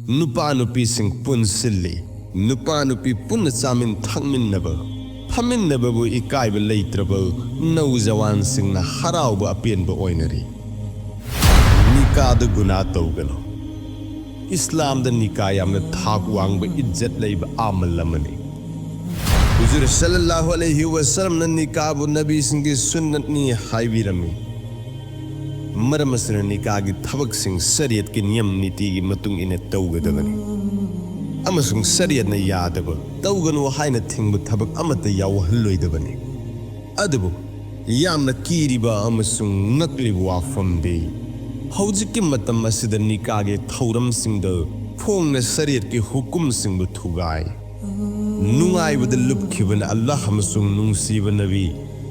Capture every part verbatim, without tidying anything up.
ꯅꯨꯄꯥ ꯅꯨꯄꯤꯁꯤꯡ ꯄꯨꯟꯁꯤꯜꯂꯤ꯫ ꯅꯨꯄꯥ ꯅꯨꯄꯤ ꯄꯨꯟꯅ ꯆꯥꯃꯤꯟ ꯊꯛꯃꯤꯟꯅꯕ, ꯐꯝꯃꯤꯟꯅꯕꯕꯨ ꯏꯀꯥꯏꯕ ꯂꯩꯇ꯭ꯔꯕ ꯅꯧꯖꯋꯥꯟꯁꯤꯡꯅ ꯍꯔꯥꯎꯕ ꯑꯄꯦꯟꯕ ꯑꯣꯏꯅꯔꯤ꯫ ꯅꯤꯀꯥꯗ ꯒꯨꯅꯥ ꯇꯧꯒꯅꯨ꯫ ꯏꯁꯂꯥꯝꯗ ꯅꯤꯀꯥ ꯌꯥꯝꯅ ꯊꯥꯛ ꯋꯥꯡꯕ ꯏꯖꯠ ꯂꯩꯕ ꯑꯃꯜ ꯑꯃꯅꯤ꯫ ꯍꯨꯖꯨꯔ ꯁꯜꯂꯜꯂꯥꯍꯨ ꯑꯂꯩꯍꯤ ꯋꯁꯜꯂꯝꯅ ꯅꯤꯀꯥꯕꯨ ꯅꯕꯤꯁꯤꯡꯒꯤ ꯁꯨꯟꯅꯠꯅꯤ ꯍꯥꯏꯕꯤꯔꯝꯃꯤ꯫ ꯃꯔꯝ ꯑꯁꯤꯅ ꯅꯤꯀꯥꯒꯤ ꯊꯕꯛꯁꯤꯡ ꯁꯔꯤꯌꯠꯀꯤ ꯅꯤꯌꯝ ꯅꯤꯇꯤꯒꯤ ꯃꯇꯨꯡ ꯏꯟꯅ ꯇꯧꯒꯗꯕꯅꯤ ꯑꯃꯁꯨꯡ ꯁꯔꯤꯌꯠꯅ ꯌꯥꯗꯕ, ꯇꯧꯒꯅꯨ ꯍꯥꯏꯅ ꯊꯤꯡꯕ ꯊꯕꯛ ꯑꯃꯠꯇ ꯌꯥꯎꯍꯜꯂꯣꯏꯗꯕꯅꯤ꯫ ꯑꯗꯨꯕꯨ ꯌꯥꯝꯅ ꯀꯤꯔꯤꯕ ꯑꯃꯁꯨꯡ ꯉꯛꯂꯤꯕ ꯋꯥꯐꯝꯗꯤ, ꯍꯧꯖꯤꯛꯀꯤ ꯃꯇꯝ ꯑꯁꯤꯗ ꯅꯤꯀꯥꯒꯤ ꯊꯧꯔꯝꯁꯤꯡꯗ ꯐꯣꯡꯅ ꯁꯔꯤꯌꯠꯀꯤ ꯍꯨꯀꯨꯝꯁꯤꯡꯕꯨ ꯊꯨꯒꯥꯏ꯫ ꯅꯨꯡꯉꯥꯏꯕꯗ ꯂꯨꯞꯈꯤꯕꯅ ꯑꯜꯂꯥꯍ ꯑꯃꯁꯨꯡ ꯅꯨꯡꯁꯤꯕ ꯅꯕꯤ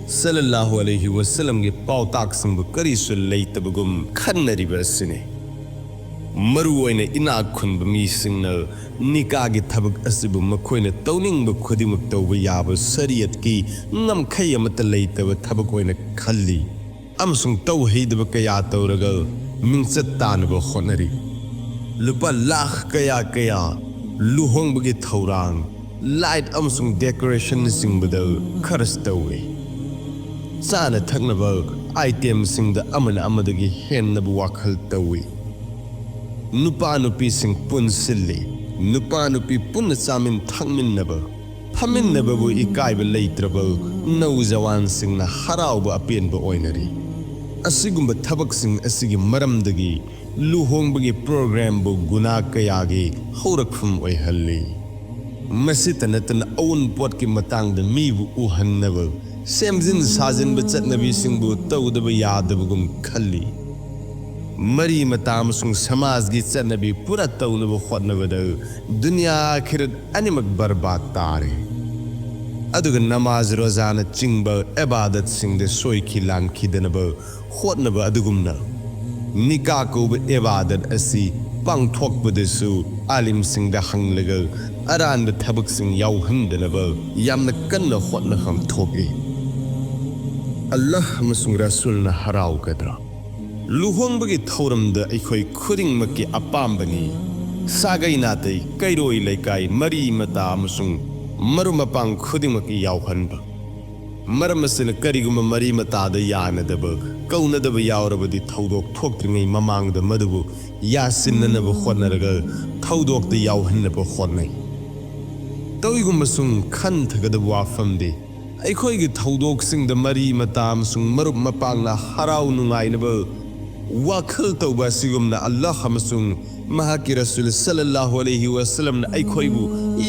ꯁꯜꯂꯜꯂꯥꯍꯨ ꯑꯂꯩꯍꯤ ꯋꯁꯜꯂꯝꯒꯤ ꯄꯥꯎꯇꯥꯛꯁꯤꯡꯕꯨ ꯀꯔꯤꯁꯨ ꯂꯩꯇꯕꯒꯨꯝ ꯈꯟꯅꯔꯤꯕ ꯑꯁꯤꯅꯤ꯫ ꯃꯔꯨꯑꯣꯏꯅ ꯏꯅꯥꯛ ꯈꯨꯟꯕ ꯃꯤꯁꯤꯡꯅ ꯅꯤꯀꯥꯒꯤ ꯊꯕꯛ ꯑꯁꯤꯕꯨ ꯃꯈꯣꯏꯅ ꯇꯧꯅꯤꯡꯕ ꯈꯨꯗꯤꯡꯃꯛ ꯇꯧꯕ ꯌꯥꯕ ꯁꯔꯤꯌꯠꯀꯤ ꯉꯝꯈꯩ ꯑꯃꯠꯇ ꯂꯩꯇꯕ ꯊꯕꯛ ꯑꯣꯏꯅ ꯈꯜꯂꯤ ꯑꯃꯁꯨꯡ ꯇꯧꯍꯩꯗꯕ ꯀꯌꯥ ꯇꯧꯔꯒ ꯃꯤꯡꯆꯠ ꯇꯥꯅꯕ ꯍꯣꯠꯅꯔꯤ꯫ ꯂꯨꯄꯥ ꯂꯥꯈ ꯀꯌꯥ ꯀꯌꯥ ꯂꯨꯍꯣꯡꯕꯒꯤ ꯊꯧꯔꯥꯡ, ꯂꯥꯏꯠ ꯑꯃꯁꯨꯡ ꯗꯦꯀꯣꯔꯦꯁꯟꯅꯆꯤꯡꯕꯗ ꯈꯔꯆ ꯇꯧꯏ꯫ ꯆꯥꯅ ꯊꯛꯅꯕ ꯑꯥꯏꯇꯦꯝꯁꯤꯡꯗ ꯑꯃꯅ ꯑꯃꯗꯒꯤ ꯍꯦꯟꯅꯕ ꯋꯥꯈꯜ ꯇꯧꯏ꯫ ꯅꯨꯄꯥ ꯅꯨꯄꯤꯁꯤꯡ ꯄꯨꯟꯁꯤꯜꯂꯤ꯫ ꯅꯨꯄꯥ ꯅꯨꯄꯤ ꯄꯨꯟꯅ ꯆꯥꯃꯤꯟ ꯊꯛꯃꯤꯟꯅꯕ, ꯐꯝꯃꯤꯟꯅꯕꯕꯨ ꯏꯀꯥꯏꯕ ꯂꯩꯇ꯭ꯔꯕ ꯅꯧꯖꯋꯥꯟꯁꯤꯡꯅ ꯍꯔꯥꯎꯕ ꯑꯄꯦꯟꯕ ꯑꯣꯏꯅꯔꯤ꯫ ꯑꯁꯤꯒꯨꯝꯕ ꯊꯕꯛꯁꯤꯡ ꯑꯁꯤꯒꯤ ꯃꯔꯝꯗꯒꯤ ꯂꯨꯍꯣꯡꯕꯒꯤ ꯄ꯭ꯔꯣꯒ꯭ꯔꯥꯝꯕꯨ ꯒꯨꯅꯥ ꯀꯌꯥꯒꯤ ꯍꯧꯔꯛꯐꯝ ꯑꯣꯏꯍꯜꯂꯤ꯫ ꯃꯁꯤꯇ ꯅꯠꯇꯅ ꯑꯎꯟꯄꯣꯠꯀꯤ ꯃꯇꯥꯡꯗ ꯃꯤꯕꯨ ꯎꯍꯟꯅꯕ ꯁꯦꯝꯖꯤꯟ ꯁꯥꯖꯤꯟꯕ ꯆꯠꯅꯕꯤꯁꯤꯡꯕꯨ ꯇꯧꯗꯕ ꯌꯥꯗꯕꯒꯨꯝ ꯈꯜꯂꯤ꯫ ꯃꯔꯤ ꯃꯇꯥ ꯑꯃꯁꯨꯡ ꯁꯃꯥꯖꯒꯤ ꯆꯠꯅꯕꯤ ꯄꯨꯔꯥ ꯇꯧꯅꯕ ꯍꯣꯠꯅꯕꯗ ꯗꯨꯅꯤꯌꯥ ꯑꯥꯈꯤꯔꯠ ꯑꯅꯤꯃꯛ ꯕꯔꯕꯥꯗ ꯇꯥꯔꯦ꯫ ꯑꯗꯨꯒ ꯅꯃꯥꯖ ꯔꯣꯖꯥꯅ ꯆꯤꯡꯕ ꯏꯕꯥꯗꯠꯁꯤꯡꯗ ꯁꯣꯏꯈꯤ ꯂꯥꯟꯈꯤꯗꯅꯕ ꯍꯣꯠꯅꯕ ꯑꯗꯨꯒꯨꯝꯅ ꯅꯤꯀꯥ ꯀꯧꯕ ꯏꯕꯥꯗꯠ ꯑꯁꯤ ꯄꯥꯡꯊꯣꯛꯄꯗꯁꯨ ꯑꯥꯂꯤꯝꯁꯤꯡꯗ ꯍꯪꯂꯒ ꯑꯔꯥꯟꯕ ꯊꯕꯛꯁꯤꯡ ꯌꯥꯎꯍꯟꯗꯅꯕ ꯌꯥꯝꯅ ꯀꯟꯅ ꯍꯣꯠꯅꯐꯝ ꯊꯣꯛꯏ꯫ ꯑꯜꯂꯥꯍ ꯑꯃꯁꯨꯡ ꯔꯁꯨꯜꯅ ꯍꯔꯥꯎꯒꯗ꯭ꯔꯥ? ꯂꯨꯍꯣꯡꯕꯒꯤ ꯊꯧꯔꯝꯗ ꯑꯩꯈꯣꯏ ꯈꯨꯗꯤꯡꯃꯛꯀꯤ ꯑꯄꯥꯝꯕꯅꯤ꯫ ꯁꯥꯒꯩ ꯅꯥꯇꯩ, ꯀꯩꯔꯣꯏ ꯂꯩꯀꯥꯏ, ꯃꯔꯤ ꯃꯇꯥ ꯑꯃꯁꯨꯡ ꯃꯔꯨꯞ ꯃꯄꯥꯡ ꯈꯨꯗꯤꯡꯃꯛꯀꯤ ꯌꯥꯎꯍꯟꯕ꯫ ꯃꯔꯝ ꯑꯁꯤꯅ ꯀꯔꯤꯒꯨꯝꯕ ꯃꯔꯤ ꯃꯇꯥꯗ ꯌꯥꯅꯗꯕ, ꯀꯧꯅꯗꯕ ꯌꯥꯎꯔꯕꯗꯤ ꯊꯧꯗꯣꯛ ꯊꯣꯛꯇ꯭ꯔꯤꯉꯩ ꯃꯃꯥꯡꯗ ꯃꯗꯨꯕꯨ ꯌꯥꯁꯤꯟꯅꯅꯕ ꯍꯣꯠꯅꯔꯒ ꯊꯧꯗꯣꯛꯇ ꯌꯥꯎꯍꯟꯅꯕ ꯍꯣꯠꯅꯩ꯫ ꯇꯧꯏꯒꯨꯝꯕꯁꯨꯡ ꯈꯟꯊꯒꯗꯕ ꯋꯥꯐꯝꯗꯤ, ꯑꯩꯈꯣꯏꯒꯤ ꯊꯧꯗꯣꯛꯁꯤꯡꯗ ꯃꯔꯤ ꯃꯇꯥ ꯑꯃꯁꯨꯡ ꯃꯔꯨꯞ ꯃꯄꯥꯡꯅ ꯍꯔꯥꯎ ꯅꯨꯡꯉꯥꯏꯅꯕ ꯋꯥꯈꯜ ꯇꯧꯕ ꯑꯁꯤꯒꯨꯝꯅ ꯑꯜꯂꯥꯍ ꯑꯃꯁꯨꯡ ꯃꯍꯥꯛꯀꯤ ꯔꯁꯨꯜ ꯁꯜꯂꯜꯂꯥꯍꯨ ꯑꯂꯩꯍꯤ ꯋꯥꯁꯜꯂꯝꯅ ꯑꯩꯈꯣꯏꯕꯨ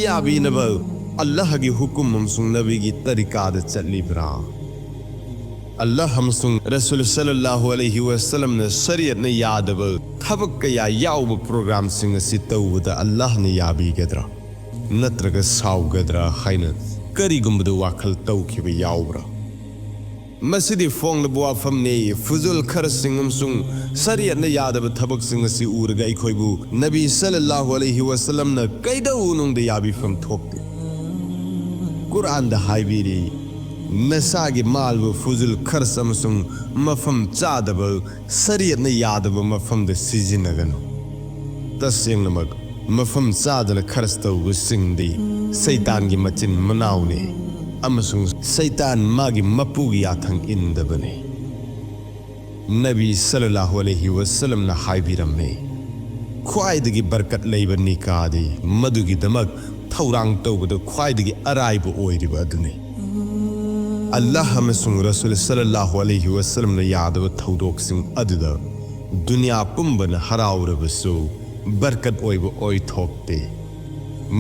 ꯌꯥꯕꯤꯅꯕ ꯑꯜꯂꯥꯍꯒꯤ ꯍꯨꯀꯨꯝ ꯑꯃꯁꯨꯡ ꯅꯕꯤꯒꯤ ꯇꯔꯤꯀꯥꯗ ꯆꯠꯂꯤꯕ꯭ꯔꯥ? ꯑꯜꯂꯥꯍ ꯑꯃꯁꯨꯡ ꯔꯁꯨꯜ ꯁꯜꯂꯜꯂꯥꯍꯨ ꯑꯂꯩꯍꯤ ꯋꯥꯁꯜꯂꯝꯅ ꯁꯔꯤꯌꯠꯅ ꯌꯥꯗꯕ ꯊꯕꯛ ꯀꯌꯥ ꯌꯥꯎꯕ ꯄ꯭ꯔꯣꯒ꯭ꯔꯥꯝꯁꯤꯡ ꯑꯁꯤ ꯇꯧꯕꯗ ꯑꯜꯂꯥꯍꯅ ꯌꯥꯕꯤꯒꯗ꯭ꯔꯥ ꯅꯠꯇ꯭ꯔꯒ ꯁꯥꯎꯒꯗ꯭ꯔꯥ ꯍꯥꯏꯅ ꯀꯔꯤꯒꯨꯝꯕꯗ ꯋꯥꯈꯜ ꯇꯧꯈꯤꯕ ꯌꯥꯎꯕ꯭ꯔꯥ? ꯃꯁꯤꯗꯤ ꯐꯣꯡꯂꯕ ꯋꯥꯐꯝꯅꯤ꯫ ꯐꯨꯖꯨꯜ ꯈꯔꯁꯤꯡ ꯑꯃꯁꯨꯡ ꯁꯔꯤꯌꯠꯅ ꯌꯥꯗꯕ ꯊꯕꯛꯁꯤꯡ ꯑꯁꯤ ꯎꯔꯒ ꯑꯩꯈꯣꯏꯕꯨ ꯅꯕꯤ ꯁꯜꯂꯜꯂꯥꯍꯨ ꯑꯂꯩꯍꯤ ꯋꯥꯁꯜꯂꯝꯅ ꯀꯩꯗꯧꯅꯨꯡꯗ ꯌꯥꯕꯤꯐꯝ ꯊꯣꯛꯇꯦ꯫ ꯀꯨꯔꯥꯟꯗ ꯍꯥꯏꯕꯤꯔꯤ, "ꯅꯁꯥꯒꯤ ꯃꯥꯜꯕꯨ ꯐꯨꯖꯨꯜ ꯈꯔꯁ ꯑꯃꯁꯨꯡ ꯃꯐꯝ ꯆꯥꯗꯕ, ꯁꯔꯤꯌꯠꯅ ꯌꯥꯗꯕ ꯃꯐꯝꯗ ꯁꯤꯖꯤꯟꯅꯒꯅꯨ"꯫ ꯇꯁꯦꯡꯅꯃꯛ, ꯃꯐꯝ ꯆꯥꯗꯅ ꯈꯔꯁ ꯇꯧꯕꯁꯤꯡꯗꯤ ꯁꯩꯇꯥꯟꯒꯤ ꯃꯆꯤꯟ ꯃꯅꯥꯎꯅꯤ ꯑꯃꯁꯨꯡ ꯁꯩꯇꯥꯟ ꯃꯥꯒꯤ ꯃꯄꯨꯒꯤ ꯌꯥꯊꯪ ꯏꯟꯗꯕꯅꯤ꯫ ꯅꯕꯤ ꯁꯜꯂꯜꯂꯥꯍꯨ ꯑꯂꯩꯍꯤ ꯋꯥꯁꯜꯂꯝꯅ ꯍꯥꯏꯕꯤꯔꯝꯃꯤ, ꯈ꯭ꯋꯥꯏꯗꯒꯤ ꯕꯔꯀꯠ ꯂꯩꯕ ꯅꯤꯀꯥꯗꯤ ꯃꯗꯨꯒꯤꯗꯃꯛ ꯊꯧꯔꯥꯡ ꯇꯧꯕꯗ ꯈ꯭ꯋꯥꯏꯗꯒꯤ ꯑꯔꯥꯏꯕ ꯑꯣꯏꯔꯤꯕ ꯑꯗꯨꯅꯤ꯫ ꯑꯜꯂꯥꯍ ꯑꯃꯁꯨꯡ ꯔꯁꯨꯜ ꯁꯜꯂꯜꯂꯥꯍꯨ ꯑꯂꯩꯍꯤ ꯋꯥꯁꯜꯂꯝꯅ ꯌꯥꯗꯕ ꯊꯧꯗꯣꯛꯁꯤꯡ ꯑꯗꯨꯗ ꯗꯨꯅꯤꯌꯥ ꯄꯨꯝꯕꯅ ꯍꯔꯥꯎꯔꯕꯁꯨ, ꯕꯔꯀꯠ ꯑꯣꯏꯕ ꯑꯣꯏꯊꯣꯛꯇꯦ꯫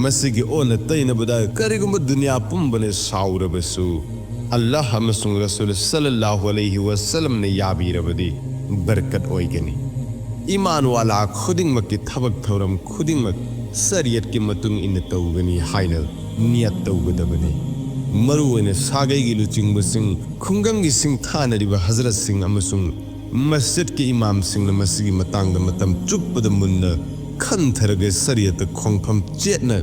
ꯃꯁꯤꯒꯤ ꯑꯣꯟꯅ ꯇꯩꯅꯕꯗ, ꯀꯔꯤꯒꯨꯝꯕ ꯗꯨꯅꯤꯌꯥ ꯄꯨꯝꯕꯅ ꯁꯥꯎꯔꯕꯁꯨ, ꯑꯜꯂꯥꯍ ꯑꯃꯁꯨꯡ ꯔꯁꯨꯜ ꯁꯜꯂꯜꯂꯥꯍꯨ ꯑꯂꯩꯍꯤ ꯋꯥꯁꯜꯂꯝꯅ ꯌꯥꯕꯤꯔꯕꯗꯤ ꯕꯔꯀꯠ ꯑꯣꯏꯒꯅꯤ꯫ ꯏꯃꯥꯟ ꯋꯥꯂꯥ ꯈꯨꯗꯤꯡꯃꯛꯀꯤ ꯊꯕꯛ ꯊꯧꯔꯝ ꯈꯨꯗꯤꯡꯃꯛ ꯁꯔꯤꯌꯠꯀꯤ ꯃꯇꯨꯡ ꯏꯟꯅ ꯇꯧꯒꯅꯤ ꯍꯥꯏꯅ ꯅꯤꯌꯠ ꯇꯧꯒꯗꯕꯅꯤ꯫ ꯃꯔꯨꯑꯣꯏꯅ ꯁꯥꯒꯩꯒꯤ ꯂꯨꯆꯤꯡꯕꯁꯤꯡ, ꯈꯨꯡꯒꯪꯒꯤ ꯁꯤꯡꯊꯥꯅꯔꯤꯕ ꯍꯖꯔꯠꯁꯤꯡ ꯑꯃꯁꯨꯡ ꯃꯁꯖꯤꯗꯀꯤ ꯏꯃꯥꯝꯁꯤꯡꯅ ꯃꯁꯤꯒꯤ ꯃꯇꯥꯡꯗ ꯃꯇꯝ ꯆꯨꯞꯄꯗ ꯃꯨꯟꯅ ꯈꯟꯊꯔꯒ ꯁꯔꯤꯌꯠꯇ ꯈꯣꯡꯐꯝ ꯆꯦꯠꯅ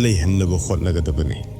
ꯂꯩꯍꯟꯅꯕ ꯍꯣꯠꯅꯒꯗꯕꯅꯤ꯫